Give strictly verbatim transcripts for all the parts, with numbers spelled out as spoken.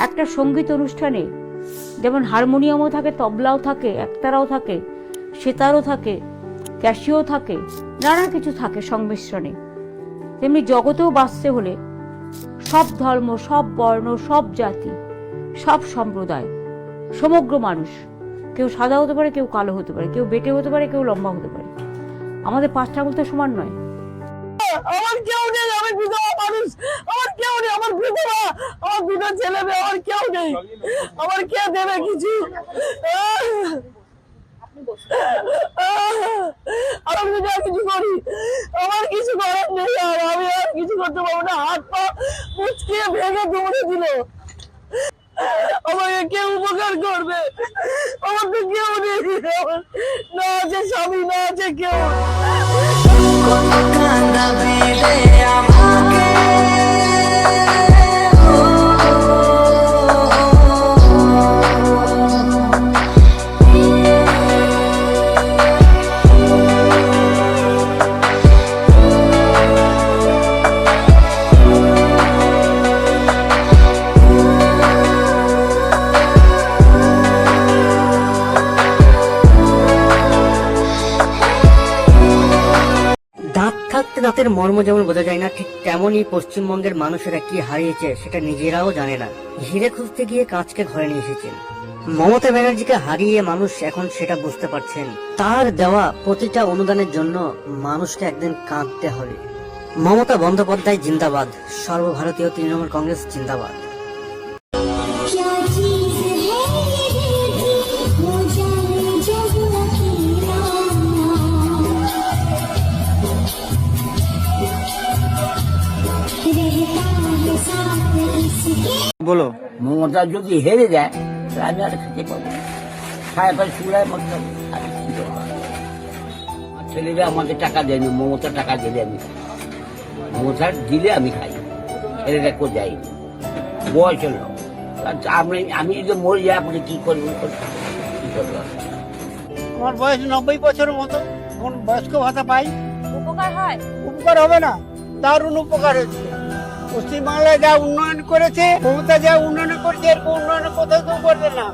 একটা সঙ্গীত অনুষ্ঠানে যেমন হারমোনিয়ামও থাকে, তবলাও থাকে, একতারাও থাকে, সেতারও থাকে, ক্যাশিও থাকে, নানা কিছু থাকে সংমিশ্রণে, তেমনি জগতেও বাঁচতে হলে সব ধর্ম, সব বর্ণ, সব জাতি, সব সম্প্রদায়, সমগ্র মানুষ, কেউ সাদা হতে পারে, কেউ কালো হতে পারে, কেউ বেটে হতে পারে, কেউ লম্বা হতে পারে। আমাদের পাঁচটা আঙুল তো সমান নয়। আমার কেউ নেই, আমি বিধবা মানুষ। আমার কেউ নেই, আমার বিধবা, আমার দুটো ছেলে মেয়ে, আমার কেউ নেই। আমার কে দেবে কিছু? আমি যদি আর কিছু করি, আমার কিছু করার নেই। আর আমি আর কিছু করতে পারবো না। হাত পা মুচকিয়ে ভেঙে দৌড়ে দিল। আমাকে কে উপকার করবে? আমার তো কেউ নেই। আমার না আছে স্বামী, না আছে কেউ। দাঁত থাকতে দাঁতের মর্ম যেমন বোঝা যায় না, ঠিক তেমনই পশ্চিমবঙ্গের মানুষেরা কি হারিয়েছে সেটা নিজেরাও জানে না। হিরে খুঁজতে গিয়ে কাঁচকে ঘরে নিয়ে এসেছেন। মমতা ব্যানার্জিকে হারিয়ে মানুষ এখন সেটা বুঝতে পারছেন। তার দেওয়া প্রতিটা অনুদানের জন্য মানুষকে একদিন কাঁদতে হবে। মমতা বন্দ্যোপাধ্যায় জিন্দাবাদ। সর্বভারতীয় তৃণমূল কংগ্রেস জিন্দাবাদ। বলো। মমতা যদি হেরে যায়, তাহলে আমি আর খেতে পারবো না। খায় পায় চুলায় মতো আমি কি করবো? আমার ছেলেরা আমাকে টাকা দেয়নি, মমতা টাকা দিলে আমি খাই। মমতা দিলে আমি খাই। ছেলেরা কোথায় যায়নি? বয়স হলো। আর আমরা, আমি যদি মরে যাই, আপনি কি করবেন? কি করবেন? আমার বয়স নব্বই বছরের মতো, এখন বয়স্ক ভাতা পাই। উপকার হয়? উপকার হবে না, দারুণ উপকার হচ্ছে। পশ্চিমবাংলায় যা উন্নয়ন করেছে, মমতা যা উন্নয়ন করেছে, এরকম উন্নয়নের কথা কেউ করবে না।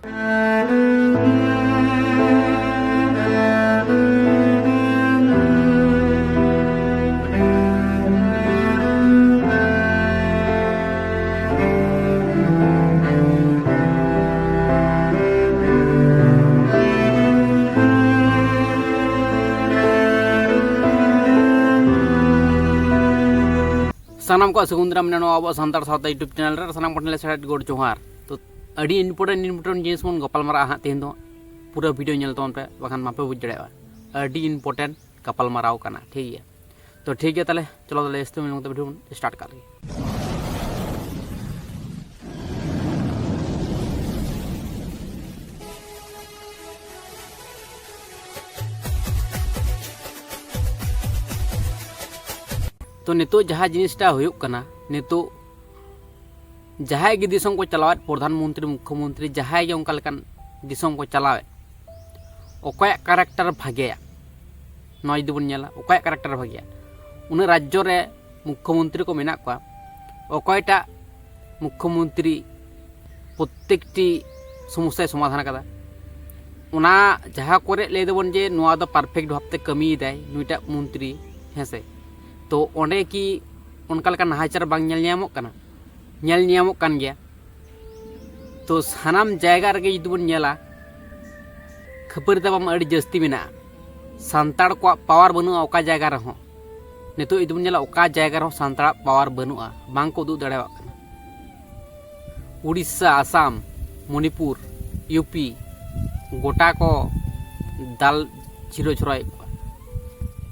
ᱥᱟᱱᱟᱢ ᱠᱚᱣᱟᱜ ᱥᱟᱹᱜᱩᱱ ᱫᱟᱨᱟᱢ ᱢᱮᱱᱟᱜᱼᱟ ᱱᱚᱣᱟ ᱟᱵᱚᱣᱟᱜ ᱥᱟᱱᱛᱟᱲ ᱥᱟᱶᱛᱟ YouTube channel ᱨᱮ᱾ ᱥᱟᱱᱟᱢ ᱠᱚᱴᱷᱮᱱ ᱞᱮ ᱥᱮᱴᱮᱨ ᱜᱚᱰ ᱡᱚᱦᱟᱨ᱾ ᱛᱚ, ᱟᱹᱰᱤ important important ᱡᱤᱱᱤᱥ ᱵᱚᱱ ᱜᱟᱯᱟᱞ ᱢᱟᱨᱟᱜᱼᱟ ᱦᱟᱸᱜ ᱛᱮᱦᱮᱧ ᱫᱚ᱾ ᱯᱩᱨᱟᱹ video ᱧᱮᱞ ᱛᱟᱵᱚᱱ ᱯᱮ, ᱵᱟᱠᱷᱟᱱ ᱵᱟᱯᱮ ᱵᱩᱡᱽ ᱫᱟᱲᱮᱭᱟᱜᱼᱟ᱾ ᱟᱹᱰᱤ important ᱜᱟᱯᱟᱞ ᱢᱟᱨᱟᱣ ᱠᱟᱱᱟ, ᱴᱷᱤᱠ ᱜᱮᱭᱟ? ᱛᱚ ᱴᱷᱤᱠ ᱜᱮᱭᱟ, ᱛᱟᱦᱞᱮ ᱪᱚᱞᱚ ᱛᱟᱦᱞᱮ ᱡᱟᱹᱥᱛᱤ ᱵᱟᱝ ᱞᱟᱝ ᱛᱮ video ᱵᱚᱱ start ᱠᱟᱜ ᱞᱮᱜᱮ᱾ ᱛᱚ ᱱᱤᱛᱚᱜ ᱡᱟᱦᱟᱸ ᱡᱤᱱᱤᱥᱴᱟ ᱦᱩᱭᱩᱜ ᱠᱟᱱᱟ, ᱱᱤᱛᱚᱜ ᱡᱟᱦᱟᱸᱭ ᱜᱮ ᱫᱤᱥᱚᱢ ᱠᱚ ᱪᱟᱞᱟᱣᱮᱫ, ᱯᱨᱚᱫᱷᱟᱱ ᱢᱚᱱᱛᱨᱤ, ᱢᱩᱠᱠᱷᱚ ᱢᱚᱱᱛᱨᱤ, ᱡᱟᱦᱟᱸᱭ ᱜᱮ ᱚᱱᱠᱟ ᱞᱮᱠᱟᱱ ᱫᱤᱥᱚᱢ ᱠᱚ ᱪᱟᱞᱟᱣᱮᱫ, ᱚᱠᱚᱭᱟᱜ character ᱵᱷᱟᱜᱮᱭᱟ? ᱱᱚᱣᱟ ᱡᱩᱫᱤ ᱵᱚᱱ ᱧᱮᱞᱟ, ᱚᱠᱚᱭᱟᱜ character ᱵᱷᱟᱜᱮᱭᱟ? ᱩᱱᱟᱹᱜ ᱨᱟᱡᱽᱡᱚ ᱨᱮ ᱢᱩᱠᱠᱷᱚ ᱢᱚᱱᱛᱨᱤ ᱠᱚ ᱢᱮᱱᱟᱜ ᱠᱚᱣᱟ, ᱚᱠᱚᱭᱴᱟᱜ ᱢᱩᱠᱠᱷᱚ ᱢᱚᱱᱛᱨᱤ ᱯᱨᱚᱛᱛᱮᱠᱴᱤ ᱥᱚᱢᱚᱥᱥᱟᱭ ᱥᱚᱢᱟᱫᱷᱟᱱ ᱟᱠᱟᱫᱟ? ᱚᱱᱟ ᱡᱟᱦᱟᱸ ᱠᱚᱨᱮ ᱞᱟᱹᱭ ᱫᱟᱵᱚᱱ ᱡᱮ ᱱᱚᱣᱟ ᱫᱚ perfect ᱵᱷᱟᱵᱛᱮ ᱠᱟᱹᱢᱤᱭᱮᱫᱟᱭ ᱱᱩᱭᱴᱟᱜ ᱢᱚᱱᱛᱨᱤ, ᱦᱮᱸᱥᱮ, ᱛᱚ ᱚᱸᱰᱮ ᱠᱤ ᱚᱱᱠᱟ ᱞᱮᱠᱟ ᱱᱟᱦᱟᱪᱟᱨ ᱵᱟᱝ ᱧᱮᱞ ᱧᱟᱢᱚᱜ ᱠᱟᱱᱟ? ᱧᱮᱞ ᱧᱟᱢᱚᱜ ᱠᱟᱱ ᱜᱮᱭᱟ᱾ ᱛᱚ ᱥᱟᱱᱟᱢ ᱡᱟᱭᱜᱟ ᱨᱮᱜᱮ ᱡᱩᱫᱤ ᱵᱚᱱ ᱧᱮᱞᱟ, ᱠᱷᱟᱹᱯᱟᱹᱨᱤ ᱛᱟᱯᱟᱢ ᱟᱹᱰᱤ ᱡᱟᱹᱥᱛᱤ ᱢᱮᱱᱟᱜᱼᱟ᱾ ᱥᱟᱱᱛᱟᱲ ᱠᱚᱣᱟᱜ power ᱵᱟᱹᱱᱩᱜᱼᱟ ᱚᱠᱟ ᱡᱟᱭᱜᱟ ᱨᱮᱦᱚᱸ᱾ ᱱᱤᱛᱚᱜ ᱡᱩᱫᱤ ᱵᱚᱱ ᱧᱮᱞᱟ, ᱚᱠᱟ ᱡᱟᱭᱜᱟ ᱨᱮᱦᱚᱸ ᱥᱟᱱᱛᱟᱲᱟᱜ power ᱵᱟᱹᱱᱩᱜᱼᱟ, ᱵᱟᱝ ᱠᱚ ᱩᱫᱩᱜ ᱫᱟᱲᱮᱭᱟᱜ ᱠᱟᱱᱟ᱾ ᱩᱲᱤᱥᱥᱟ, ᱟᱥᱟᱢ, ᱢᱚᱱᱤᱯᱩᱨ, ᱤᱭᱩ ᱯᱤ, ᱜᱚᱴᱟ ᱠᱚ ᱫᱟᱞ ᱪᱷᱤᱨᱚ ᱪᱷᱚᱨᱚᱭᱮᱫ ᱠᱚᱣᱟ᱾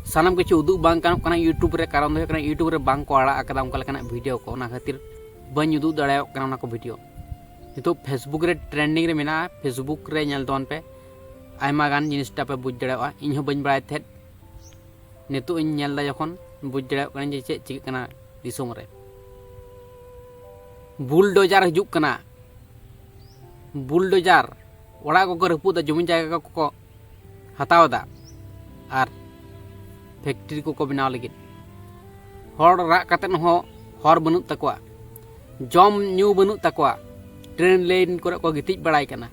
ᱥᱟᱱᱟᱢ ᱠᱤᱪᱷᱩ ᱩᱫᱩᱜ ᱵᱟᱝ ᱜᱟᱱᱚᱜ ᱠᱟᱱᱟ YouTube ᱨᱮ, ᱠᱟᱨᱚᱱ ᱫᱚ ᱦᱩᱭᱩᱜ ᱠᱟᱱᱟ YouTube ᱨᱮ ᱵᱟᱝ ᱠᱚ ᱟᱲᱟᱜ ᱟᱠᱟᱫᱟ ᱚᱱᱠᱟ ᱞᱮᱠᱟᱱᱟᱜ video ᱠᱚ, ᱚᱱᱟ ᱠᱷᱟᱹᱛᱤᱨ ᱵᱟᱹᱧ ᱩᱫᱩᱜ ᱫᱟᱲᱮᱭᱟᱜ ᱠᱟᱱᱟ ᱚᱱᱟ ᱠᱚ video᱾ ᱱᱤᱛᱚᱜ Facebook ᱨᱮ trending ᱨᱮ ᱢᱮᱱᱟᱜᱼᱟ, Facebook ᱨᱮ ᱧᱮᱞ ᱛᱟᱵᱚᱱ ᱯᱮ, ᱟᱭᱢᱟ ᱜᱟᱱ ᱡᱤᱱᱤᱥᱴᱟ ᱯᱮ ᱵᱩᱡᱽ ᱫᱟᱲᱮᱭᱟᱜᱼᱟ᱾ ᱤᱧ ᱦᱚᱸ ᱵᱟᱹᱧ ᱵᱟᱲᱟᱭ ᱛᱟᱦᱮᱸᱫ, ᱱᱤᱛᱚᱜ ᱤᱧ ᱧᱮᱞ ᱮᱫᱟ ᱡᱚᱠᱷᱚᱱ, ᱵᱩᱡᱽ ᱫᱟᱲᱮᱭᱟᱜ ᱠᱟᱹᱱᱟᱹᱧ ᱡᱮ ᱪᱮᱫ ᱪᱤᱠᱟᱹᱜ ᱠᱟᱱᱟ ᱫᱤᱥᱚᱢ ᱨᱮ᱾ ᱵᱩᱞᱰᱳᱡᱟᱨ ᱦᱤᱡᱩᱜ ᱠᱟᱱᱟ, ᱵᱩᱞᱰᱳᱡᱟᱨ ᱚᱲᱟᱜ ᱠᱚᱠᱚ ᱨᱟᱹᱯᱩᱫ ᱮᱫᱟ, ᱡᱚᱢᱤ ᱡᱟᱭᱜᱟ ᱠᱚᱠᱚ ᱦᱟᱛᱟᱣ ᱮᱫᱟ ᱟᱨ factory ᱠᱚᱠᱚ ᱵᱮᱱᱟᱣ ᱞᱟᱹᱜᱤᱫ᱾ ᱦᱚᱲ ᱨᱟᱜ ᱠᱟᱛᱮᱫ ᱦᱚᱸ ᱦᱚᱨ ᱵᱟᱹᱱᱩᱜ ᱛᱟᱠᱚᱣᱟ, ᱡᱚᱢ ᱧᱩ ᱵᱟᱹᱱᱩᱜ ᱛᱟᱠᱚᱣᱟ, ᱴᱨᱮᱱ ᱞᱟᱭᱤᱱ ᱠᱚᱨᱮ ᱠᱚ ᱜᱤᱛᱤᱡ ᱵᱟᱲᱟᱭ ᱠᱟᱱᱟ,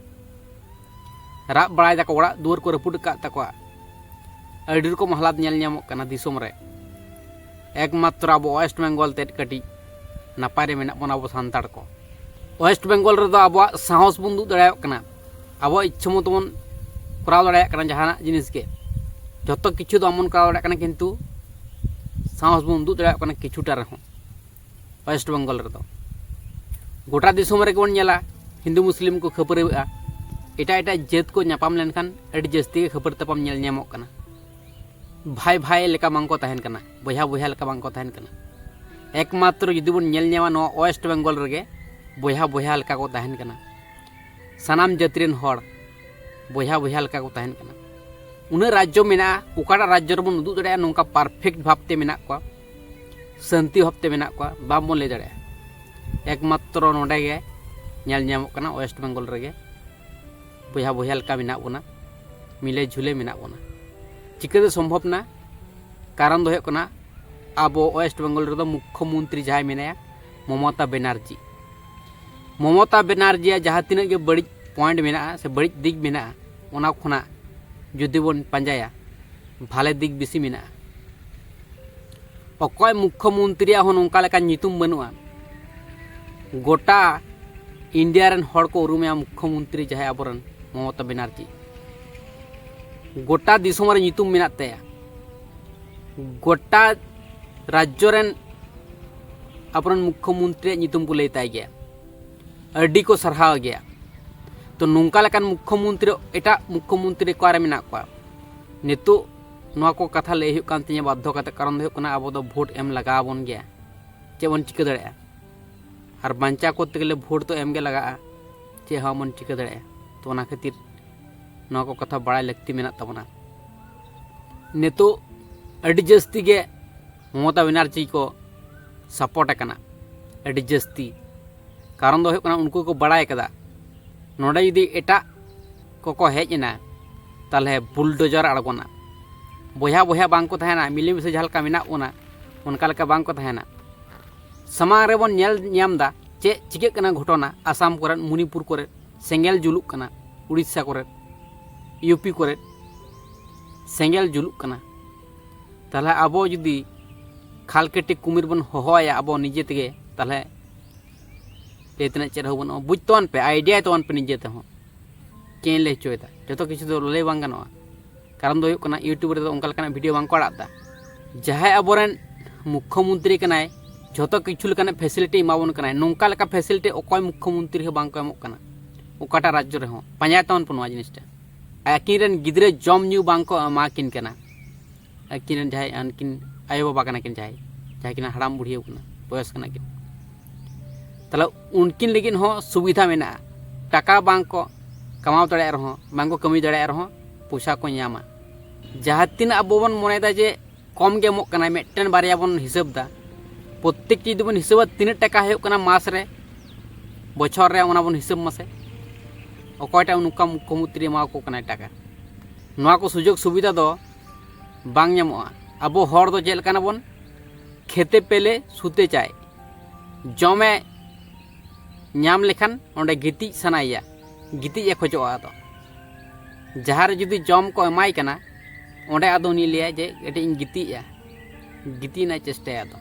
ᱨᱟᱜ ᱵᱟᱲᱟᱭ ᱫᱟᱠᱚ, ᱚᱲᱟᱜ ᱫᱩᱣᱟᱹᱨ ᱠᱚ ᱨᱟᱹᱯᱩᱫ ᱟᱠᱟᱫ ᱛᱟᱠᱚᱣᱟ᱾ ᱟᱹᱰᱤ ᱨᱚᱠᱚᱢ ᱦᱟᱞᱟᱛ ᱧᱮᱞ ᱧᱟᱢᱚᱜ ᱠᱟᱱᱟ ᱫᱤᱥᱚᱢ ᱨᱮ᱾ ᱮᱠᱢᱟᱛᱨᱚ ᱟᱵᱚ ᱳᱭᱮᱥᱴ ᱵᱮᱝᱜᱚᱞ ᱛᱮᱫ ᱠᱟᱹᱴᱤᱡ ᱱᱟᱯᱟᱭ ᱨᱮ ᱢᱮᱱᱟᱜ ᱵᱚᱱᱟ ᱟᱵᱚ ᱥᱟᱱᱛᱟᱲ ᱠᱚ᱾ ᱳᱭᱮᱥᱴ ᱵᱮᱝᱜᱚᱞ ᱨᱮᱫᱚ ᱟᱵᱚᱣᱟᱜ ᱥᱟᱦᱚᱥ ᱵᱚᱱ ᱩᱫᱩᱜ ᱫᱟᱲᱮᱭᱟᱜ ᱠᱟᱱᱟ, ᱟᱵᱚᱣᱟᱜ ᱤᱪᱪᱷᱟᱹ ᱢᱚᱛᱚ ᱵᱚᱱ ᱠᱚᱨᱟᱣ ᱫᱟᱲᱮᱭᱟᱜ ᱠᱟᱱᱟ ᱡᱟᱦᱟᱱᱟᱜ ᱡᱤᱱᱤᱥ ᱜᱮ᱾ ᱡᱚᱛᱚ ᱠᱤᱪᱷᱩ ᱫᱚ ᱵᱟᱵᱚᱱ ᱠᱚᱨᱟᱣ ᱫᱟᱲᱮᱭᱟᱜ ᱠᱟᱱᱟ, ᱠᱤᱱᱛᱩ ᱥᱟᱦᱚᱥ ᱵᱚᱱ ᱩᱫᱩᱜ ᱫᱟᱲᱮᱭᱟᱜ ᱠᱟᱱᱟ ᱠᱤᱪᱷᱩᱴᱟ ᱨᱮᱦᱚᱸ ᱳᱭᱮᱥᱴ ᱵᱮᱝᱜᱚᱞ ᱨᱮᱫᱚ᱾ ᱜᱚᱴᱟ ᱫᱤᱥᱚᱢ ᱨᱮᱜᱮ ᱵᱚᱱ ᱧᱮᱞᱟ, ᱦᱤᱱᱫᱩ ᱢᱩᱥᱞᱤᱢ ᱠᱚ ᱠᱷᱟᱹᱯᱟᱹᱨᱤᱜᱼᱟ, ᱮᱴᱟᱜ ᱮᱴᱟᱜ ᱡᱟᱹᱛ ᱠᱚ ᱧᱟᱯᱟᱢ ᱞᱮᱱᱠᱷᱟᱱ ᱟᱹᱰᱤ ᱡᱟᱹᱥᱛᱤ ᱜᱮ ᱠᱷᱟᱹᱯᱟᱹᱨᱤ ᱛᱟᱯᱟᱢ ᱧᱮᱞ ᱧᱟᱢᱚᱜ ᱠᱟᱱᱟ᱾ ᱵᱷᱟᱭ ᱵᱷᱟᱭ ᱞᱮᱠᱟ ᱵᱟᱝ ᱠᱚ ᱛᱟᱦᱮᱱ ᱠᱟᱱᱟ, ᱵᱚᱭᱦᱟ ᱵᱚᱭᱦᱟ ᱞᱮᱠᱟ ᱵᱟᱝ ᱠᱚ ᱛᱟᱦᱮᱱ ᱠᱟᱱᱟ᱾ ᱮᱠᱢᱟᱛᱨᱚ ᱡᱩᱫᱤ ᱵᱚᱱ ᱧᱮᱞ ᱧᱟᱢᱟ, ᱱᱚᱣᱟ ᱳᱭᱮᱥᱴ ᱵᱮᱝᱜᱚᱞ ᱨᱮᱜᱮ ᱵᱚᱭᱦᱟ ᱵᱚᱭᱦᱟ ᱞᱮᱠᱟ ᱠᱚ ᱛᱟᱦᱮᱱ ᱠᱟᱱᱟ, ᱥᱟᱱᱟᱢ ᱡᱟᱹᱛ ᱨᱮᱱ ᱦᱚᱲ ᱵᱚᱭᱦᱟ ᱵᱚᱭᱦᱟ ᱞᱮᱠᱟ ᱠᱚ ᱛᱟᱦᱮᱱ ᱠᱟᱱᱟ᱾ ᱩᱱᱟᱹᱜ ᱨᱟᱡᱽᱡᱚ ᱢᱮᱱᱟᱜᱼᱟ, ᱚᱠᱟᱴᱟᱜ ᱨᱟᱡᱽᱡᱚ ᱨᱮᱵᱚᱱ ᱩᱫᱩᱜ ᱫᱟᱲᱮᱭᱟᱜᱼᱟ ᱱᱚᱝᱠᱟ ᱯᱟᱨᱯᱷᱮᱠᱴ ᱵᱷᱟᱵᱽᱛᱮ ᱢᱮᱱᱟᱜ ᱠᱚᱣᱟ, ᱥᱟᱱᱛᱤ ᱵᱷᱟᱵᱽᱛᱮ ᱢᱮᱱᱟᱜ ᱠᱚᱣᱟ? ᱵᱟᱝᱵᱚᱱ ᱞᱟᱹᱭ ᱫᱟᱲᱮᱭᱟᱜᱼᱟ᱾ ᱮᱠᱢᱟᱛᱨᱚ ᱱᱚᱰᱮ ᱜᱮ ᱧᱮᱞ ᱧᱟᱢᱚᱜ ᱠᱟᱱᱟ, ᱳᱭᱮᱥᱴ ᱵᱮᱝᱜᱚᱞ ᱨᱮᱜᱮ ᱵᱚᱭᱦᱟ ᱵᱚᱭᱦᱟ ᱞᱮᱠᱟ ᱢᱮᱱᱟᱜ ᱵᱚᱱᱟ, ᱢᱤᱞᱮ ᱡᱷᱩᱞᱮ ᱢᱮᱱᱟᱜ ᱵᱚᱱᱟ᱾ ᱪᱤᱠᱟᱹᱛᱮ ᱥᱚᱢᱵᱷᱚᱵ ᱱᱟ? ᱠᱟᱨᱚᱱ ᱫᱚ ᱦᱩᱭᱩᱜ ᱠᱟᱱᱟ, ᱟᱵᱚ ᱳᱭᱮᱥᱴ ᱵᱮᱝᱜᱚᱞ ᱨᱮᱫᱚ ᱢᱩᱠᱠᱷᱚ ᱢᱚᱱᱛᱨᱤ ᱡᱟᱦᱟᱸᱭ ᱢᱮᱱᱟᱭᱟ, ᱢᱚᱢᱚᱛᱟ ᱵᱮᱱᱟᱨᱡᱤ᱾ ᱢᱚᱢᱚᱛᱟ ᱵᱮᱱᱟᱨᱡᱤᱭᱟᱜ ᱡᱟᱦᱟᱸ ᱛᱤᱱᱟᱹᱜ ᱜᱮ ᱵᱟᱹᱲᱤᱡ ᱯᱚᱭᱮᱱᱴ ᱢᱮᱱᱟᱜᱼᱟ ᱥᱮ ᱵᱟᱹᱲᱤᱡ ᱫᱤᱠ ᱢᱮᱱᱟᱜᱼᱟ, ᱚᱱᱟ ᱠᱷᱚᱱᱟᱜ ᱡᱩᱫᱤ ᱵᱚᱱ ᱯᱟᱸᱡᱟᱭᱟ, ᱵᱷᱟᱞᱮ ᱫᱤᱠ ᱵᱮᱥᱤ ᱢᱮᱱᱟᱜᱼᱟ᱾ ᱚᱠᱚᱭ ᱢᱩᱠᱠᱷᱚ ᱢᱚᱱᱛᱨᱤᱭᱟᱜ ᱦᱚᱸ ᱱᱚᱝᱠᱟ ᱞᱮᱠᱟᱱ ᱧᱩᱛᱩᱢ ᱵᱟᱹᱱᱩᱜᱼᱟ᱾ ᱜᱚᱴᱟ ᱤᱱᱰᱤᱭᱟ ᱨᱮᱱ ᱦᱚᱲ ᱠᱚ ᱩᱨᱩᱢᱮᱭᱟ ᱢᱩᱠᱠᱷᱚ ᱢᱚᱱᱛᱨᱤ ᱡᱟᱦᱟᱸᱭ ᱟᱵᱚᱨᱮᱱ ᱢᱚᱢᱚᱛᱟ ᱵᱮᱱᱟᱨᱡᱤ᱾ ᱜᱚᱴᱟ ᱫᱤᱥᱚᱢ ᱨᱮ ᱧᱩᱛᱩᱢ ᱢᱮᱱᱟᱜ ᱛᱟᱭᱟ᱾ ᱜᱚᱴᱟ ᱨᱟᱡᱽᱡᱚ ᱨᱮᱱ ᱟᱵᱚᱨᱮᱱ ᱢᱩᱠᱠᱷᱚ ᱢᱚᱱᱛᱨᱤᱭᱟᱜ ᱧᱩᱛᱩᱢ ᱠᱚ ᱞᱟᱹᱭ ᱛᱟᱭ ᱜᱮᱭᱟ, ᱟᱹᱰᱤ ᱠᱚ ᱥᱟᱨᱦᱟᱣ ᱜᱮᱭᱟ᱾ ᱛᱚ, ᱱᱚᱝᱠᱟ ᱞᱮᱠᱟᱱ ᱢᱩᱠᱠᱷᱚ ᱢᱚᱱᱛᱨᱤ, ᱮᱴᱟᱜ ᱢᱩᱠᱠᱷᱚ ᱢᱚᱱᱛᱨᱤ ᱚᱠᱟᱨᱮ ᱢᱮᱱᱟᱜ ᱠᱚᱣᱟ? ᱱᱤᱛᱚᱜ ᱱᱚᱣᱟ ᱠᱚ ᱠᱟᱛᱷᱟ ᱞᱟᱹᱭ ᱦᱩᱭᱩᱜ ᱠᱟᱱ ᱛᱤᱧᱟᱹ ᱵᱟᱫᱽᱫᱷᱚ ᱠᱟᱛᱮ, ᱠᱟᱨᱚᱱ ᱫᱚ ᱦᱩᱭᱩᱜ ᱠᱟᱱᱟ, ᱟᱵᱚ ᱫᱚ ᱵᱷᱳᱴ ᱮᱢ ᱞᱟᱜᱟᱣ ᱟᱵᱚᱱ ᱜᱮᱭᱟ᱾ ᱪᱮᱫ ᱵᱚᱱ ᱪᱤᱠᱟᱹ ᱫᱟᱲᱮᱭᱟᱜᱼᱟ? ᱟᱨ ᱵᱟᱧᱪᱟᱣ ᱠᱚᱨᱛᱮ ᱜᱮᱞᱮ ᱵᱷᱳᱴ ᱫᱚ ᱮᱢ ᱜᱮ ᱞᱟᱜᱟᱜᱼᱟ, ᱪᱮᱫ ᱦᱚᱸ ᱵᱟᱵᱚᱱ ᱪᱤᱠᱟᱹ ᱫᱟᱲᱮᱭᱟᱜᱼᱟ᱾ ᱛᱚ, ᱚᱱᱟ ᱠᱷᱟᱹᱛᱤᱨ ᱱᱚᱣᱟ ᱠᱚ ᱠᱟᱛᱷᱟ ᱵᱟᱲᱟᱭ ᱞᱟᱹᱠᱛᱤ ᱢᱮᱱᱟᱜ ᱛᱟᱵᱚᱱᱟ᱾ ᱱᱤᱛᱚᱜ ᱟᱹᱰᱤ ᱡᱟᱹᱥᱛᱤ ᱜᱮ ᱢᱚᱢᱚᱛᱟ ᱵᱮᱱᱟᱨᱡᱤ ᱠᱚ ᱥᱟᱯᱳᱨᱴ ᱟᱠᱟᱱᱟ, ᱟᱹᱰᱤ ᱡᱟᱹᱥᱛᱤ᱾ ᱠᱟᱨᱚᱱ ᱫᱚ ᱦᱩᱭᱩᱜ ᱠᱟᱱᱟ, ᱩᱱᱠᱩ ᱠᱚ ᱵᱟᱲᱟᱭ ᱠᱟᱫᱟ, ᱱᱚᱰᱮ ᱡᱩᱫᱤ ᱮᱴᱟᱜ ᱠᱚᱠᱚ ᱦᱮᱡ ᱮᱱᱟ, ᱛᱟᱦᱚᱞᱮ ᱵᱩᱞᱰᱳᱡᱟᱨ ᱟᱬᱜᱚᱱᱟ᱾ ᱵᱚᱭᱦᱟ ᱵᱚᱭᱦᱟ ᱵᱟᱝ ᱠᱚ ᱛᱟᱦᱮᱱᱟ, ᱢᱤᱞᱮᱢᱤᱥᱮ ᱡᱟᱦᱟᱸ ᱞᱮᱠᱟ ᱢᱮᱱᱟᱜ ᱵᱚᱱᱟ, ᱚᱱᱠᱟ ᱞᱮᱠᱟ ᱵᱟᱝ ᱠᱚ ᱛᱟᱦᱮᱱᱟ᱾ ᱥᱟᱢᱟᱝ ᱨᱮᱵᱚᱱ ᱧᱮᱞ ᱧᱟᱢ ᱮᱫᱟ ᱪᱮᱫ ᱪᱤᱠᱟᱹᱜ ᱠᱟᱱᱟ ᱜᱷᱚᱴᱚᱱᱟ᱾ ᱟᱥᱟᱢ ᱠᱚᱨᱮ, ᱢᱚᱱᱤᱯᱩᱨ ᱠᱚᱨᱮ ᱥᱮᱸᱜᱮᱞ ᱡᱩᱞᱩᱜ ᱠᱟᱱᱟ, ᱩᱲᱤᱥᱥᱟ ᱠᱚᱨᱮ, ᱤᱭᱩᱯᱤ ᱠᱚᱨᱮ ᱥᱮᱸᱜᱮᱞ ᱡᱩᱞᱩᱜ ᱠᱟᱱᱟ᱾ ᱛᱟᱦᱚᱞᱮ ᱟᱵᱚ ᱡᱩᱫᱤ ᱠᱷᱟᱞᱠᱮᱴᱤ ᱠᱩᱢᱤᱨ ᱵᱚᱱ ᱦᱚᱦᱚᱣᱟᱭᱟ ᱟᱵᱚ ᱱᱤᱡᱮ ᱛᱮᱜᱮ, ᱛᱟᱦᱚᱞᱮ ᱞᱟᱹᱭ ᱛᱮᱱᱟᱜ ᱪᱮᱫ ᱦᱚᱸ ᱵᱟᱹᱱᱩᱜᱼᱟ᱾ ᱵᱩᱡᱽ ᱛᱟᱵᱚᱱ ᱯᱮ, ᱟᱭᱰᱤᱭᱟ ᱛᱟᱵᱚᱱ ᱯᱮ ᱱᱤᱡᱮ ᱛᱮᱦᱚᱸ᱾ ᱪᱮᱫ ᱤᱧ ᱞᱟᱹᱭ ᱦᱚᱪᱚᱭᱮᱫᱟ, ᱡᱚᱛᱚ ᱠᱤᱪᱷᱩ ᱫᱚ ᱞᱟᱹᱭ ᱵᱟᱝ ᱜᱟᱱᱚᱜᱼᱟ᱾ ᱠᱟᱨᱚᱱ ᱫᱚ ᱦᱩᱭᱩᱜ ᱠᱟᱱᱟ, ᱤᱭᱩᱴᱩᱵᱽ ᱨᱮᱫᱚ ᱚᱱᱠᱟ ᱞᱮᱠᱟᱱᱟᱜ ᱵᱷᱤᱰᱤᱭᱳ ᱵᱟᱝ ᱠᱚ ᱟᱲᱟᱜ ᱮᱫᱟ᱾ ᱡᱟᱦᱟᱸᱭ ᱟᱵᱚᱨᱮᱱ ᱢᱩᱠᱠᱷᱚ ᱢᱚᱱᱛᱨᱤ ᱠᱟᱱᱟᱭ, ᱡᱷᱚᱛᱚ ᱠᱤᱪᱷᱩ ᱞᱮᱠᱟᱱᱟᱜ ᱯᱷᱮᱥᱤᱞᱤᱴᱤ ᱮᱢᱟᱵᱚᱱ ᱠᱟᱱᱟᱭ, ᱱᱚᱝᱠᱟ ᱞᱮᱠᱟ ᱯᱷᱮᱥᱤᱞᱤᱴᱤ ᱚᱠᱚᱭ ᱢᱩᱠᱠᱷᱚ ᱢᱚᱱᱛᱨᱤ ᱦᱚᱸ ᱵᱟᱝ ᱠᱚ ᱮᱢᱚᱜ ᱠᱟᱱᱟ᱾ ᱚᱠᱟᱴᱟᱜ ᱨᱟᱡᱽᱡᱚ ᱨᱮᱦᱚᱸ ᱯᱟᱸᱡᱟᱭ ᱛᱟᱵᱚᱱ ᱯᱮ ᱱᱚᱣᱟ ᱡᱤᱱᱤᱥᱴᱟ᱾ ᱟᱹᱠᱤᱱ ᱨᱮᱱ ᱜᱤᱫᱽᱨᱟᱹ ᱡᱚᱢ ᱧᱩ ᱵᱟᱝ ᱠᱚ ᱮᱢᱟ ᱠᱤᱱ ᱠᱟᱱᱟ᱾ ᱟᱹᱠᱤᱱ ᱨᱮᱱ ᱡᱟᱦᱟᱸᱭ, ᱩᱱᱠᱤᱱ ᱟᱭᱳᱼᱵᱟᱵᱟ ᱠᱟᱱᱟ ᱠᱤᱱ, ᱡᱟᱦᱟᱸᱭ, ᱡᱟᱦᱟᱸᱭ ᱠᱤᱱ ᱦᱟᱲᱟᱢ ᱵᱩᱲᱦᱤ ᱠᱟᱱᱟ, ᱵᱚᱭᱚᱥ ᱠᱟᱱᱟ ᱠᱤᱱ, ᱛᱟᱦᱚᱞᱮ ᱩᱱᱠᱤᱱ ᱞᱟᱹᱜᱤᱫ ᱦᱚᱸ ᱥᱩᱵᱤᱫᱷᱟ ᱢᱮᱱᱟᱜᱼᱟ᱾ ᱴᱟᱠᱟ ᱵᱟᱝ ᱠᱚ ᱠᱟᱢᱟᱣ ᱫᱟᱲᱮᱭᱟᱜ ᱨᱮᱦᱚᱸ, ᱵᱟᱝ ᱠᱚ ᱠᱟᱹᱢᱤ ᱫᱟᱲᱮᱭᱟᱜ ᱨᱮᱦᱚᱸ, ᱯᱚᱭᱥᱟ ᱠᱚ ᱧᱟᱢᱟ᱾ ᱡᱟᱦᱟᱸ ᱛᱤᱱᱟᱹᱜ ᱟᱵᱚ ᱵᱚᱱ ᱢᱚᱱᱮᱭᱮᱫᱟ ᱡᱮ ᱠᱚᱢ ᱜᱮ ᱮᱢᱚᱜ ᱠᱟᱱᱟᱭ, ᱢᱤᱫᱴᱮᱱ ᱵᱟᱨᱭᱟ ᱵᱚᱱ ᱦᱤᱥᱟᱹᱵ ᱮᱫᱟ, ᱯᱨᱚᱛᱮᱠᱴᱤ ᱡᱩᱫᱤ ᱵᱚᱱ ᱦᱤᱥᱟᱹᱵᱟ ᱛᱤᱱᱟᱹᱜ ᱴᱟᱠᱟ ᱦᱩᱭᱩᱜ ᱠᱟᱱᱟ ᱢᱟᱥ ᱨᱮ, ᱵᱚᱪᱷᱚᱨ ᱨᱮ, ᱚᱱᱟ ᱵᱚᱱ ᱦᱤᱥᱟᱹᱵ ᱢᱟᱥᱮ᱾ ᱚᱠᱚᱭᱴᱟᱜ ᱱᱚᱝᱠᱟ ᱢᱩᱠᱠᱷᱚ ᱢᱚᱱᱛᱨᱤ ᱮᱢᱟ ᱠᱚ ᱠᱟᱱᱟᱭ ᱴᱟᱠᱟ? ᱱᱚᱣᱟ ᱠᱚ ᱥᱩᱡᱳᱜᱽ ᱥᱩᱵᱤᱫᱷᱟ ᱫᱚ ᱵᱟᱝ ᱧᱟᱢᱚᱜᱼᱟ᱾ ᱟᱵᱚ ᱦᱚᱲ ᱫᱚ ᱪᱮᱫ ᱞᱮᱠᱟᱱᱟ ᱵᱚᱱ? ᱠᱷᱮᱛᱮ ᱯᱮᱞᱮ ᱥᱩᱛᱮ ᱪᱟᱭ᱾ ᱡᱚᱢᱮ ᱧᱟᱢ ᱞᱮᱠᱷᱟᱱ ᱚᱸᱰᱮ ᱜᱤᱛᱤᱡ ᱥᱟᱱᱟᱭᱮᱭᱟ, ᱜᱤᱛᱤᱡ ᱮ ᱠᱷᱚᱡᱚᱜᱼᱟ᱾ ᱟᱫᱚ ᱡᱟᱦᱟᱸ ᱨᱮ ᱡᱩᱫᱤ ᱡᱚᱢ ᱠᱚ ᱮᱢᱟᱭ ᱠᱟᱱᱟ, ᱚᱸᱰᱮ ᱟᱫᱚ ᱩᱱᱤ ᱞᱟᱹᱭᱟ ᱡᱮ ᱠᱟᱹᱴᱤᱡ ᱤᱧ ᱜᱤᱛᱤᱡᱼᱟ, ᱜᱤᱛᱤᱡ ᱨᱮᱱᱟᱜ ᱪᱮᱥᱴᱟᱭᱟ᱾ ᱟᱫᱚ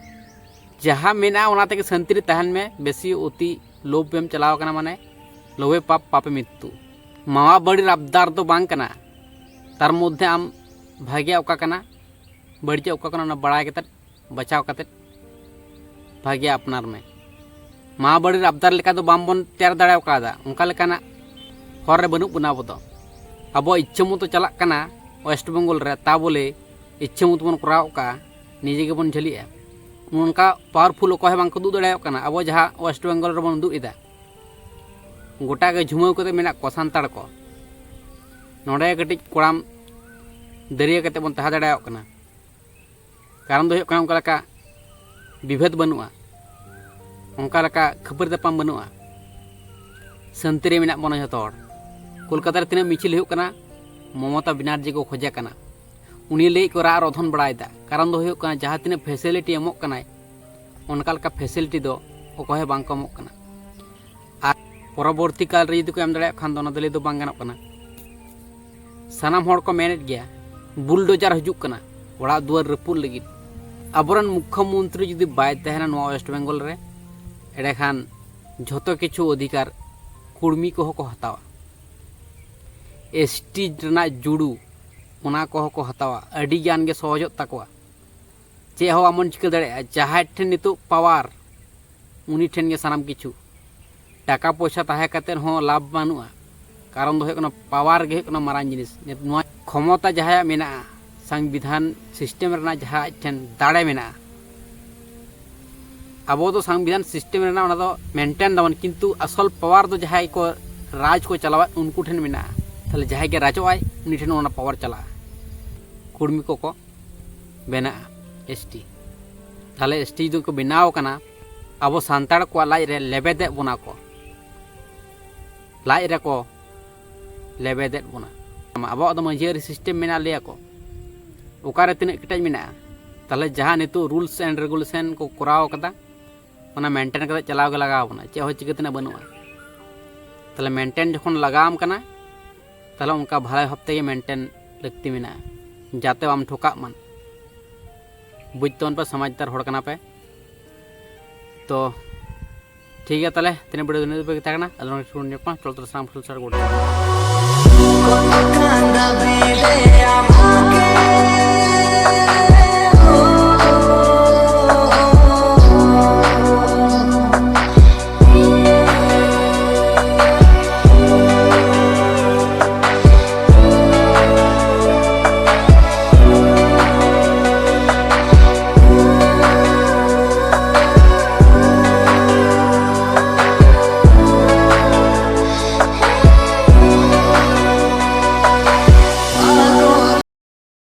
ᱡᱟᱦᱟᱸ ᱢᱮᱱᱟᱜᱼᱟ ᱚᱱᱟ ᱛᱮᱜᱮ ᱥᱟᱱᱛᱤ ᱨᱮ ᱛᱟᱦᱮᱱ ᱢᱮ᱾ ᱵᱮᱥᱤ ᱚᱛᱤ ᱞᱳᱵᱷ ᱮᱢ ᱪᱟᱞᱟᱣ ᱠᱟᱱᱟ ᱢᱟᱱᱮ ᱞᱳᱵᱷᱮ ᱯᱟᱯ, ᱯᱟᱯᱮ ᱢᱤᱛᱛᱩ᱾ ᱢᱟᱣᱟ ᱵᱟᱹᱲᱤ ᱨᱟᱵᱫᱟᱨ ᱫᱚ ᱵᱟᱝ ᱠᱟᱱᱟ᱾ ᱛᱟᱨ ᱢᱚᱫᱽᱫᱷᱮ ᱟᱢ ᱵᱷᱟᱜᱮᱭᱟᱜ ᱚᱠᱟ ᱠᱟᱱᱟ, ᱵᱟᱹᱲᱤᱡᱟᱜ ᱚᱠᱟ ᱠᱟᱱᱟ, ᱚᱱᱟ ᱵᱟᱲᱟᱭ ᱠᱟᱛᱮᱫ, ᱵᱟᱪᱷᱟᱣ ᱠᱟᱛᱮᱫ ᱵᱷᱟᱜᱮᱭᱟᱜ ᱟᱯᱱᱟᱨ ᱢᱮ᱾ ᱢᱟᱣᱟ ᱵᱟᱹᱲᱤ ᱨᱟᱵᱫᱟᱨ ᱞᱮᱠᱟ ᱫᱚ ᱵᱟᱝ ᱵᱚᱱ ᱛᱮᱭᱟᱨ ᱫᱟᱲᱮ ᱟᱠᱟᱫᱟ, ᱚᱱᱠᱟ ᱞᱮᱠᱟᱱᱟᱜ ᱦᱚᱨ ᱨᱮ ᱵᱟᱹᱱᱩᱜ ᱵᱚᱱᱟ ᱟᱵᱚ ᱫᱚ᱾ ᱟᱵᱚᱣᱟᱜ ᱤᱪᱪᱷᱟᱹ ᱢᱚᱛᱚ ᱪᱟᱞᱟᱜ ᱠᱟᱱᱟ ᱳᱭᱮᱥᱴ ᱵᱮᱝᱜᱚᱞ ᱨᱮ, ᱛᱟ ᱵᱚᱞᱮ ᱤᱪᱪᱷᱟᱹ ᱢᱚᱛᱚ ᱵᱚᱱ ᱠᱚᱨᱟᱣ ᱠᱟᱜᱼᱟ, ᱱᱤᱡᱮ ᱜᱮᱵᱚᱱ ᱡᱷᱟᱹᱞᱤᱜᱼᱟ᱾ ᱚᱱᱠᱟ ᱯᱟᱣᱟᱨᱯᱷᱩᱞ ᱚᱠᱚᱭ ᱦᱚᱸ ᱵᱟᱝ ᱠᱚ ᱩᱫᱩᱜ ᱫᱟᱲᱮᱭᱟᱜ ᱠᱟᱱᱟ᱾ ᱟᱵᱚ ᱡᱟᱦᱟᱸ ᱳᱭᱮᱥᱴ ᱵᱮᱝᱜᱚᱞ ᱨᱮᱵᱚᱱ ᱩᱫᱩᱜ ᱮᱫᱟ, ᱜᱚᱴᱟ ᱜᱮ ᱡᱷᱩᱢᱟᱹᱣ ᱠᱟᱛᱮ ᱢᱮᱱᱟᱜ ᱠᱚᱣᱟ ᱥᱟᱱᱛᱟᱲ ᱠᱚ᱾ ᱱᱚᱰᱮ ᱠᱟᱹᱴᱤᱡ ᱠᱚᱲᱟᱢ ᱫᱟᱹᱨᱭᱟᱹ ᱠᱟᱛᱮ ᱵᱚᱱ ᱛᱟᱦᱮᱸ ᱫᱟᱲᱮᱭᱟᱜ ᱠᱟᱱᱟ᱾ ᱠᱟᱨᱚᱱ ᱫᱚ ᱦᱩᱭᱩᱜ ᱠᱟᱱᱟ, ᱚᱱᱠᱟ ᱞᱮᱠᱟ ᱵᱤᱵᱷᱮᱫ ᱵᱟᱹᱱᱩᱜᱼᱟ, ᱚᱱᱠᱟ ᱞᱮᱠᱟ ᱠᱷᱟᱹᱯᱟᱹᱨᱤ ᱛᱟᱯᱟᱢ ᱵᱟᱹᱱᱩᱜᱼᱟ᱾ ᱥᱟᱱᱛᱤ ᱨᱮ ᱢᱮᱱᱟᱜ ᱵᱚᱱᱟ ᱡᱷᱚᱛᱚ ᱦᱚᱲ᱾ ᱠᱳᱞᱠᱟᱛᱟ ᱨᱮ ᱛᱤᱱᱟᱹᱜ ᱢᱤᱪᱷᱤᱞ ᱦᱩᱭᱩᱜ ᱠᱟᱱᱟ, ᱢᱚᱢᱚᱛᱟ ᱵᱮᱱᱟᱨᱡᱤ ᱠᱚ ᱠᱷᱚᱡᱮ ᱠᱟᱱᱟ᱾ ᱩᱱᱤ ᱞᱟᱹᱜᱤᱫ ᱠᱚ ᱨᱟᱜ ᱨᱚᱫᱷᱚᱱ ᱵᱟᱲᱟᱭᱮᱫᱟ᱾ ᱠᱟᱨᱚᱱ ᱫᱚ ᱦᱩᱭᱩᱜ ᱠᱟᱱᱟ, ᱡᱟᱦᱟᱸ ᱛᱤᱱᱟᱹᱜ ᱯᱷᱮᱥᱤᱞᱤᱴᱤ ᱮᱢᱚᱜ ᱠᱟᱱᱟᱭ, ᱚᱱᱠᱟ ᱞᱮᱠᱟ ᱯᱷᱮᱥᱤᱞᱤᱴᱤ ᱫᱚ ᱚᱠᱚᱭ ᱦᱚᱸ ᱵᱟᱝ ᱠᱚ ᱮᱢᱚᱜ ᱠᱟᱱᱟ᱾ ᱟᱨ ᱯᱚᱨᱚᱵᱚᱨᱛᱤ ᱠᱟᱞ ᱨᱮ ᱡᱩᱫᱤ ᱠᱚ ᱮᱢ ᱫᱟᱲᱮᱭᱟᱜ ᱠᱷᱟᱱ ᱫᱚ ᱚᱱᱟ ᱫᱚ ᱞᱟᱹᱭ ᱫᱚ ᱵᱟᱝ ᱜᱟᱱᱚᱜ ᱠᱟᱱᱟ᱾ ᱥᱟᱱᱟᱢ ᱦᱚᱲ ᱠᱚ ᱢᱮᱱᱮᱫ ᱜᱮᱭᱟ, ᱵᱩᱞᱰᱳᱡᱟᱨ ᱦᱤᱡᱩᱜ ᱠᱟᱱᱟ ᱚᱲᱟᱜ ᱫᱩᱣᱟᱹᱨ ᱨᱟᱹᱯᱩᱫ ᱞᱟᱹᱜᱤᱫ᱾ ᱟᱵᱚᱨᱮᱱ ᱢᱩᱠᱠᱷᱚ ᱢᱚᱱᱛᱨᱤ ᱡᱩᱫᱤ ᱵᱟᱭ ᱛᱟᱦᱮᱱᱟ ᱱᱚᱣᱟ ᱳᱭᱮᱥᱴ ᱵᱮᱝᱜᱚᱞ ᱨᱮ, ᱮᱸᱰᱮᱠᱷᱟᱱ ᱡᱷᱚᱛᱚ ᱠᱤᱪᱷᱩ ᱚᱫᱷᱤᱠᱟᱨ ᱠᱩᱲᱢᱤ ᱠᱚᱦᱚᱸ ᱠᱚ ᱦᱟᱛᱟᱣᱟ᱾ ᱮᱥᱴᱤ ᱨᱮᱱᱟᱜ ᱡᱩᱲᱩ, ᱚᱱᱟ ᱠᱚᱦᱚᱸ ᱠᱚ ᱦᱟᱛᱟᱣᱟ᱾ ᱟᱹᱰᱤ ᱜᱟᱱ ᱜᱮ ᱥᱚᱦᱚᱡᱚᱜ ᱛᱟᱠᱚᱣᱟ᱾ ᱪᱮᱫ ᱦᱚᱸ ᱵᱟᱵᱚᱱ ᱪᱤᱠᱟᱹ ᱫᱟᱲᱮᱭᱟᱜᱼᱟ᱾ ᱡᱟᱦᱟᱸᱭ ᱴᱷᱮᱱ ᱱᱤᱛᱚᱜ ᱯᱟᱣᱟᱨ, ᱩᱱᱤ ᱴᱷᱮᱱ ᱜᱮ ᱥᱟᱱᱟᱢ ᱠᱤᱪᱷᱩ᱾ ᱴᱟᱠᱟ ᱯᱚᱭᱥᱟ ᱛᱟᱦᱮᱸ ᱠᱟᱛᱮᱫ ᱦᱚᱸ ᱞᱟᱵᱷ ᱵᱟᱹᱱᱩᱜᱼᱟ᱾ ᱠᱟᱨᱚᱱ ᱫᱚ ᱦᱩᱭᱩᱜ ᱠᱟᱱᱟ, ᱯᱟᱣᱟᱨ ᱜᱮ ᱦᱩᱭᱩᱜ ᱠᱟᱱᱟ ᱢᱟᱨᱟᱝ ᱡᱤᱱᱤᱥ᱾ ᱱᱚᱣᱟ ᱠᱷᱚᱢᱚᱛᱟ ᱡᱟᱦᱟᱸᱭᱟᱜ ᱢᱮᱱᱟᱜᱼᱟ, ᱥᱚᱝᱵᱤᱫᱷᱟᱱ ᱥᱤᱥᱴᱮᱢ ᱨᱮᱱᱟᱜ ᱡᱟᱦᱟᱸ ᱟᱡ ᱴᱷᱮᱱ ᱫᱟᱲᱮ ᱢᱮᱱᱟᱜᱼᱟ, ᱟᱵᱚ ᱫᱚ ᱥᱚᱝᱵᱤᱫᱷᱟᱱ ᱥᱤᱥᱴᱮᱢ ᱨᱮᱱᱟᱜ ᱚᱱᱟ ᱫᱚ ᱢᱮᱱᱴᱮᱱ ᱫᱟᱵᱚᱱ, ᱠᱤᱱᱛᱩ ᱟᱥᱚᱞ ᱯᱟᱣᱟᱨ ᱫᱚ ᱡᱟᱦᱟᱸᱭ ᱠᱚ ᱨᱟᱡᱽ ᱠᱚ ᱪᱟᱞᱟᱣᱮᱫ, ᱩᱱᱠᱩ ᱴᱷᱮᱱ ᱢᱮᱱᱟᱜᱼᱟ᱾ ᱛᱟᱦᱚᱞᱮ ᱡᱟᱦᱟᱸᱭ ᱜᱮ ᱨᱟᱡᱚᱜ ᱟᱭ, ᱩᱱᱤ ᱴᱷᱮᱱ ᱚᱱᱟ ᱯᱟᱣᱟᱨ ᱪᱟᱞᱟᱜᱼᱟ᱾ ᱠᱩᱲᱢᱤ ᱠᱚᱠᱚ ᱵᱮᱱᱟᱜᱼᱟ ᱮᱥᱴᱤ᱾ ᱛᱟᱦᱚᱞᱮ ᱮᱥᱴᱤ ᱡᱩᱫᱤ ᱠᱚ ᱵᱮᱱᱟᱣ ᱠᱟᱱᱟ, ᱟᱵᱚ ᱥᱟᱱᱛᱟᱲ ᱠᱚᱣᱟᱜ ᱞᱟᱡ ᱨᱮ ᱞᱮᱵᱮᱫᱮᱫ ᱵᱚᱱᱟ ᱠᱚ, ᱞᱟᱡ ᱨᱮᱠᱚ ᱞᱮᱵᱮᱫᱮᱫ ᱵᱚᱱᱟ᱾ ᱟᱵᱚᱣᱟᱜ ᱫᱚ ᱢᱟᱹᱡᱷᱤ ᱟᱹᱨᱤ ᱥᱤᱥᱴᱮᱢ ᱢᱮᱱᱟᱜ ᱞᱮᱭᱟ ᱠᱚ, ᱚᱠᱟᱨᱮ ᱛᱤᱱᱟᱹᱜ ᱠᱮᱴᱮᱡ ᱢᱮᱱᱟᱜᱼᱟ? ᱛᱟᱦᱚᱞᱮ ᱡᱟᱦᱟᱸ ᱱᱤᱛᱚᱜ ᱨᱩᱞᱥ ᱮᱱᱰ ᱨᱮᱜᱩᱞᱮᱥᱚᱱ ᱠᱚ ᱠᱚᱨᱟᱣ ᱠᱟᱫᱟ, ᱚᱱᱟ ᱢᱮᱱᱴᱮᱱ ᱠᱟᱛᱮ ᱪᱟᱞᱟᱣ ᱜᱮ ᱞᱟᱜᱟᱣ ᱵᱚᱱᱟ, ᱪᱮᱫ ᱦᱚᱸ ᱪᱤᱠᱟᱹ ᱛᱮᱱᱟᱜ ᱵᱟᱹᱱᱩᱜᱼᱟ᱾ ᱛᱟᱦᱚᱞᱮ ᱢᱮᱱᱴᱮᱱ ᱡᱚᱠᱷᱚᱱ ᱞᱟᱜᱟᱣᱟᱢ ᱠᱟᱱᱟ, ᱛᱟᱦᱚᱞᱮ ᱚᱱᱠᱟ ᱵᱷᱟᱞᱮ ᱵᱷᱟᱵᱽ ᱛᱮᱜᱮ ᱢᱮᱱᱴᱮᱱ ᱞᱟᱹᱠᱛᱤ ᱢᱮᱱᱟᱜᱼᱟ, ᱡᱟᱛᱮ ᱵᱟᱢ ᱴᱷᱚᱠᱟᱜ ᱢᱟᱱ᱾ ᱵᱩᱡᱽ ᱛᱟᱵᱚᱱ ᱯᱮ, ᱥᱚᱢᱟᱡᱽᱫᱟᱨ ᱦᱚᱲ ᱠᱟᱱᱟ ᱯᱮ᱾ ᱛᱚ ᱴᱷᱤᱠ ᱜᱮᱭᱟ, ᱛᱟᱦᱚᱞᱮ ᱛᱮᱦᱮᱧᱟᱜ ᱵᱷᱤᱰᱤᱭᱳ ᱫᱚ ᱱᱤᱱᱟᱹᱜ ᱫᱷᱟᱹᱵᱤᱡ ᱜᱮ ᱛᱟᱦᱮᱸ ᱠᱟᱱᱟ᱾ ᱟᱫᱚ ᱱᱚᱰᱮ ᱜᱮᱵᱚᱱ ᱧᱟᱯᱟᱢᱟ, ᱪᱚᱞᱚ ᱛᱟᱦᱚᱞᱮ ᱥᱟᱱᱟᱢ ᱠᱚ ᱥᱟᱨ ᱜᱚᱰ᱾